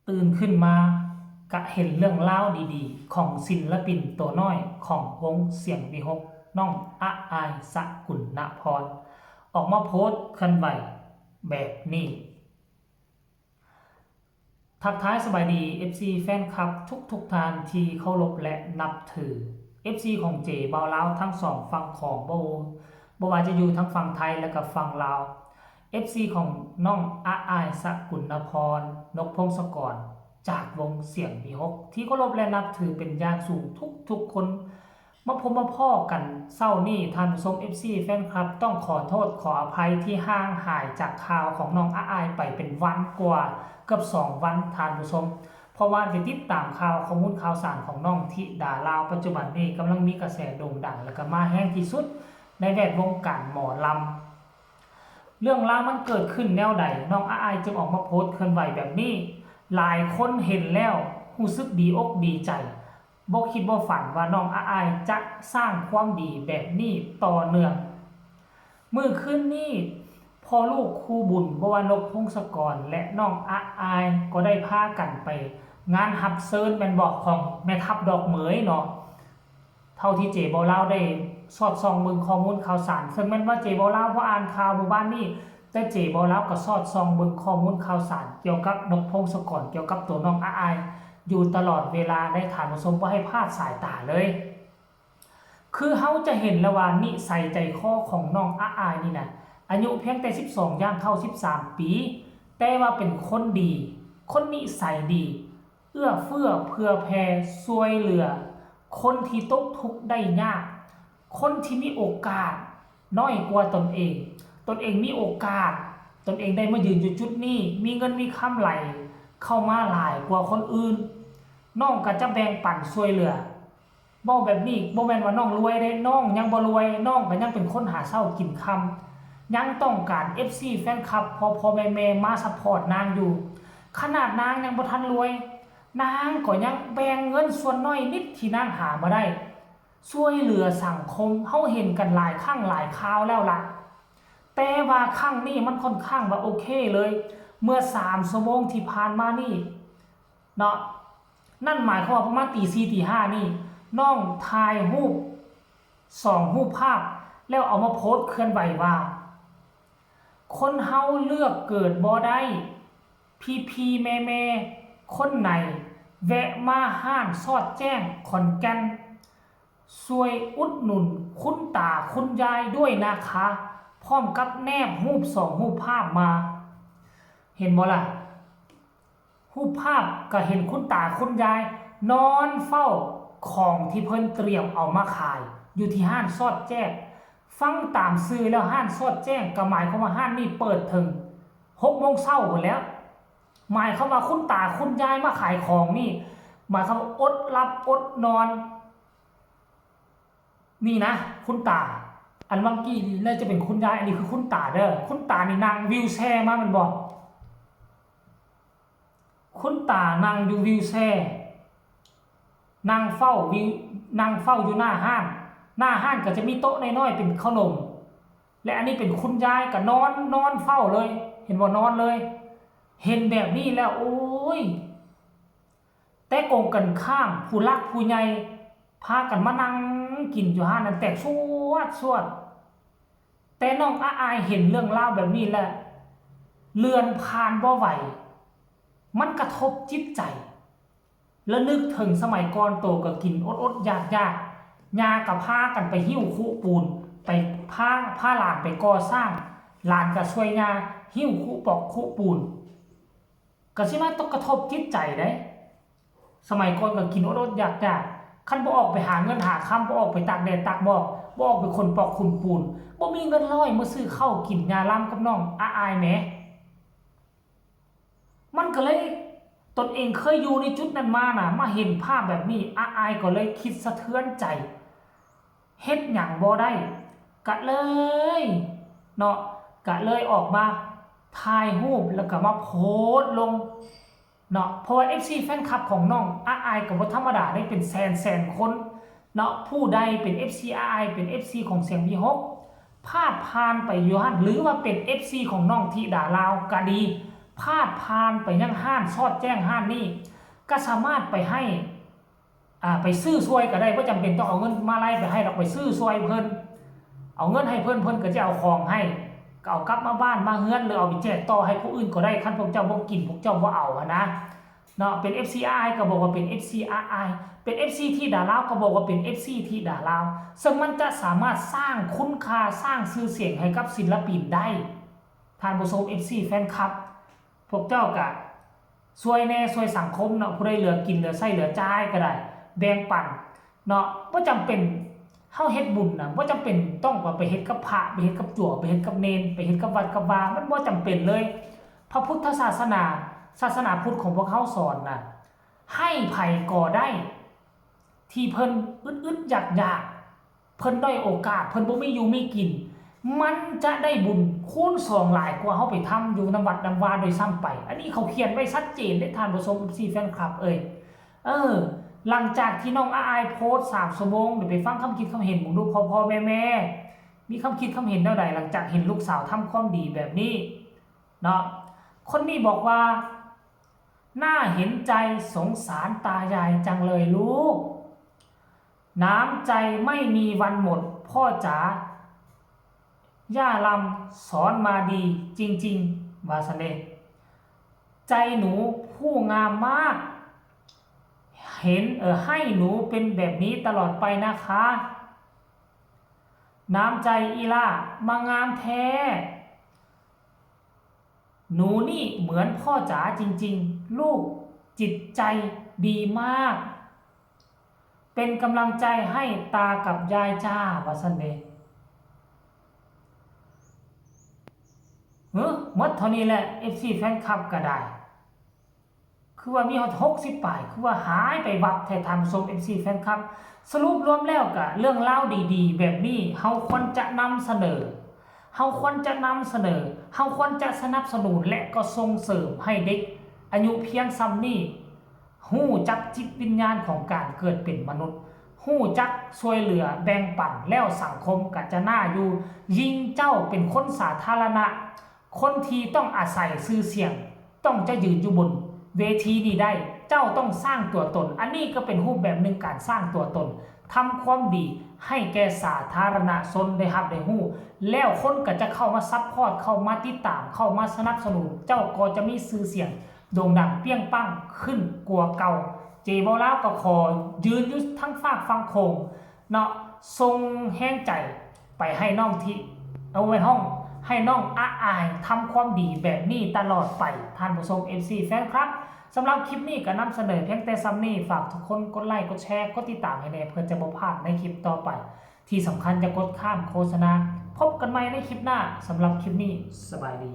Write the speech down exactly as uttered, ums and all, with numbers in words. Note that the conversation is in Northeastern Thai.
ตื่นขึ้นมากะเห็นเรื่องราวดีๆ ของศิลปินตัวน้อยของวงเสียงวิหก น้องอะอาย สกุลนพร ออกมาโพสต์เคลื่อนไหวแบบนี้ ทักทายสบายดี เอฟซี แฟนคลับทุกๆท่านที่เคารพและนับถือ เอฟซี ของเจบ่าวลาวทั้งสองฝั่งของบ่บ่ว่าจะอยู่ทั้งฝั่งไทยและกับฝั่งลาว เอฟซี ของน้องอะอาย สกุลนพร นกพงศกร จากวงเสียงวิหก ที่เคารพและนับถือเป็นอย่างสูงทุกๆคน มาพบมาพ้อกันเช้านี้ ท่านผู้ชม เอฟซี แฟนคลับ ต้องขอโทษขออภัยที่ห่างหายจากข่าวของน้องอะอายไปเป็นวันกว่า เกือบสองวัน ท่านผู้ชม เพราะว่าได้ติดตามข่าวข้อมูลข่าวสารของน้องธิดาลาว ปัจจุบันนี้กำลังมีกระแสโด่งดัง และก็มาแฮงที่สุดในแวดวงการหมอลำ เรื่องราวมันเกิดขึ้นแนวใด น้องอะอายจึงออกมาโพสต์เคลื่อนไหวแบบนี้ หลายคนเห็นแล้วรู้สึกดีอกดีใจ บ่คิดบ่ฝันว่าน้องอะอายจะสร้างความดีแบบนี้ต่อเนื่อง มื้อคืนนี้ พ่อลูกคู่บุญ บ่ว่านกพงศกร และน้องอะอาย ก็ได้พากันไปงานรับเชิญแม่นบ่ ของแม่ทัพดอกเหมยเนาะ เท่าที่เจบ่าวลาวได้สอดส่องเบิ่งข้อมูลข่าวสาร ซึ่งแม่นว่าเจบ่าวลาวบ่อ่านข่าวหมู่บ้านนี้ แต่เจบ่าวลาวก็สอดส่องเบิ่งข้อมูลข่าวสารเกี่ยวกับนกพงศกร เกี่ยวกับตัวน้องอะอาย อยู่ตลอดเวลา ได้ท่านผู้ชมบ่ให้พลาดสายตาเลย คือเฮาจะเห็นแล้วว่านิสัยใจคอของน้องอะอายนี่นะ อายุเพียงแต่สิบสองย่างเข้าสิบสามปี แต่ว่าเป็นคนดี คนนิสัยดี เอื้อเฟื้อเผื่อแผ่ช่วยเหลือ คนที่ตกทุกข์ได้ยาก คนที่มีโอกาสน้อยกว่าตนเอง ตนเองมีโอกาส ตนเองได้มายืนอยู่จุดนี้ มีเงินมีคำไหลเข้ามาหลายกว่าคนอื่น น้องก็จะแบ่งปันช่วยเหลือ เว้าแบบนี้บ่แม่นว่าน้องรวยเด้ น้องยังบ่รวย น้องก็ยังเป็นคนหาเช้ากินค่ำ ยังต้องการ เอฟซี แฟนคลับ พ่อๆแม่ๆมาซัพพอร์ตนางอยู่ ขนาดนางยังบ่ทันรวย นางก็ยังแบ่งเงินส่วนน้อยนิดที่นางหามาได้ ช่วยเหลือสังคม เฮาเห็นกันหลายครั้งหลายคราวแล้วล่ะ แต่ว่าครั้งนี้มันค่อนข้างว่าโอเคเลย เมื่อสามชั่วโมงที่ผ่านมานี่เนาะ นั่นหมายความว่าประมาณตีสี่ตีห้านี่ น้องถ่ายรูปสองรูปภาพ แล้วเอามาโพสต์เคลื่อนไหวว่า คนเฮาเลือกเกิดบ่ได้ พี่ๆแม่ๆคนไหน แวะมาห้านซอดแจ้งขอนแก่น ช่วยอุดหนุนคุณตาคุณยายด้วยนะคะ พร้อมกับแนบรูปสองรูปภาพมา เห็นบ่ล่ะ รูปภาพก็เห็นคุณตาคุณยายนอนเฝ้าของที่เพิ่นเตรียมเอามาขาย อยู่ที่ห้านซอดแจ้ง ฟังตามชื่อแล้วห้านซอดแจ้งก็หมายความว่าห้านนี่เปิดถึงหกโมงเช้าพู้นแหล้ว หมายความว่าคุณตาคุณยายมาขายของนี่ หมายความว่าอดหลับอดนอน นี่นะ คุณตา อันเมื่อกี้นี่น่าจะเป็นคุณยาย อันนี้คือคุณตาเด้อ คุณตานี่นั่งวีลแชร์มาแม่นบ่ คุณตานั่งอยู่วีลแชร์ นั่งเฝ้าวีล นั่งเฝ้าอยู่หน้าห้าน หน้าห้านก็จะมีโต๊ะน้อยๆเป็นขนม และอันนี้เป็นคุณยายก็นอน นอนเฝ้าเลย เห็นบ่ นอนเลย เห็นแบบนี้แล้ว โอ้ย แต่กงกันข้าม ผู้หลักผู้ใหญ่พากันมานั่งกินอยู่ห้านนั้นแตกสวดสวด แต่น้องอะอายเห็นเรื่องราวแบบนี้แล้ว เลื่อนผ่านบ่ไหว มันกระทบจิตใจ แล้วนึกถึงสมัยก่อนโตก็กินอดๆอยากๆ ย่าก็พากันไปหิ้วคุปูน ไปพา พาหลานไปก่อสร้าง หลานก็ช่วยย่าหิ้วคุปอกคุปูน ก็สิมาตกกระทบจิตใจเด้ สมัยก่อนก็กินอดๆอยากๆ คันบ่ออกไปหาเงินหาคำ บ่ออกไปตากแดดตากหมอก บ่ออกไปขนปอกขนปูน บ่มีเงินร้อยมาซื้อข้าวกิน ย่าลำกับน้องอะอายแหม มันก็เลย ตนเองเคยอยู่ในจุดนั้นมาน่ะ มาเห็นภาพแบบนี้ อะอายก็เลยคิดสะเทือนใจ เฮ็ดหยังบ่ได้ กะเลย เนาะ กะเลยออกมาถ่ายรูปแล้วก็มาโพสต์ลง เนาะ เพราะว่า เอฟซี แฟนคลับของน้องอะอายก็บ่ธรรมดาเด้ เป็นแสนแสนคน เนาะ ผู้ใดเป็น เอฟซี อะอาย เป็น เอฟซี ของเสียงวิหก พาดผ่านไปอยู่หั่น หรือว่าเป็น เอฟซี ของน้องธิดาลาวก็ดี พาดผ่านไปยังห้านซอดแจ้งห้านนี้ ก็สามารถไปให้ อ่า ไปซื้อซวยก็ได้ บ่จำเป็นต้องเอาเงินมาลัยไปให้ดอก ไปซื้อซวยเพิ่น เอาเงินให้เพิ่น เพิ่นก็จะเอาของให้ ก็เอากลับมาบ้านมาเฮือน หรือเอาไปแจกต่อให้ผู้อื่นก็ได้ คันพวกเจ้าบ่กิน พวกเจ้าบ่เอาหั้นนะ เนาะ เป็น เอฟซี อ้ายก็บอกว่าเป็น เอฟซี อ้าย เป็น เอฟซี ธิดาลาวก็บอกว่าเป็น เอฟซี ธิดาลาว ซึ่งมันจะสามารถสร้างคุณค่า สร้างชื่อเสียงให้กับศิลปินได้ ท่านผู้ชม เอฟซี แฟนคลับ พวกเจ้าก็ซวยแหน่ ซวยสังคมเนาะ ผู้ใดเหลือกินเหลือใช้เหลือจ่ายก็ได้ แบ่งปันเนาะ บ่จำเป็น เฮาเฮ็ดบุญนะ บ่จำเป็นต้องว่าไปเฮ็ดกับพระ ไปเฮ็ดกับจั่ว ไปเฮ็ดกับเณร ไปเฮ็ดกับวัดกับวา มันบ่จำเป็นเลย พระพุทธศาสนา ศาสนาพุทธของพวกเฮาสอนนะ ให้ไผก็ได้ ที่เพิ่นอึดๆอยากๆ เพิ่นด้อยโอกาส เพิ่นบ่มีอยู่มีกิน มันจะได้บุญคูณสองหลายกว่าเฮาไปทำอยู่นำวัดนำวาโดยซ้ำไป อันนี้เขาเขียนไว้ชัดเจนเด้ ท่านผู้ชม เอฟซี แฟนคลับเอ้ย เออ หลังจากที่น้องอ้ายโพสต์สามชั่วโมง เดี๋ยวไปฟังคำคิดคำเห็นของลูกพ่อๆแม่ๆ มีคำคิดคำเห็นแนวใด หลังจากเห็นลูกสาวทำความดีแบบนี้เนาะ คนนี้บอกว่า น่าเห็นใจสงสารตายายจังเลยลูก น้ำใจไม่มีวันหมด พ่อจ๋า ย่าลำสอนมาดีจริงๆ ว่าซั้นเด้ ใจหนูผู้งามมาก เห็น เออ ให้หนูเป็นแบบนี้ตลอดไปนะคะ น้ำใจอีหล่ามางามแท้ หนูนี่เหมือนพ่อจ๋าจริงๆ ลูกจิตใจดีมาก เป็นกำลังใจให้ตากับยายจ้า ว่าซั้นเด้ เฮ้อ หมดเท่านี้แหละ เอฟซี แฟนคลับก็ได้ คือว่ามีฮอดหกสิบปลาย คือว่าหายไปวับแท้ ท่านผู้ชม เอฟซี แฟนคลับ สรุปรวมแล้วก็เรื่องราวดีๆแบบนี้ เฮาควรจะนำเสนอ เฮาควรจะนำเสนอ เฮาควรจะสนับสนุนและก็ส่งเสริมให้เด็กอายุเพียงส่ำนี้ ฮู้จักจิตวิญญาณของการเกิดเป็นมนุษย์ ฮู้จักช่วยเหลือแบ่งปัน แล้วสังคมก็จะน่าอยู่ ยิ่งเจ้าเป็นคนสาธารณะ คนที่ต้องอาศัยชื่อเสียง ต้องจะยืนอยู่บนเวทีนี้ได้ เจ้าต้องสร้างตัวตน อันนี้ก็เป็นรูปแบบหนึ่งการสร้างตัวตน ทำความดีให้แก่สาธารณชนได้รับได้ฮู้ แล้วคนก็จะเข้ามาซัพพอร์ต เข้ามาติดตาม เข้ามาสนับสนุน เจ้าก็จะมีชื่อเสียงโด่งดังเปรี้ยงปังขึ้นกว่าเก่า เจเว้าลาวก็ขอยืนอยู่ทั้งฟากฝั่งโขงเนาะ ส่งแฮงใจไปให้น้องที่ เอาไว้ห้อง ให้น้องอ้ายทำความดีแบบนี้ตลอดไป ท่านผู้ชม เอฟซี แฟนคลับ สำหรับคลิปนี้ก็นำเสนอเพียงแต่ส่ำนี้ ฝากทุกคนกดไลค์ กดแชร์ กดติดตามให้แหน่ เพื่อจะบ่พลาดในคลิปต่อไป ที่สำคัญอย่ากดข้ามโฆษณา พบกันใหม่ในคลิปหน้า สำหรับคลิปนี้ สบายดี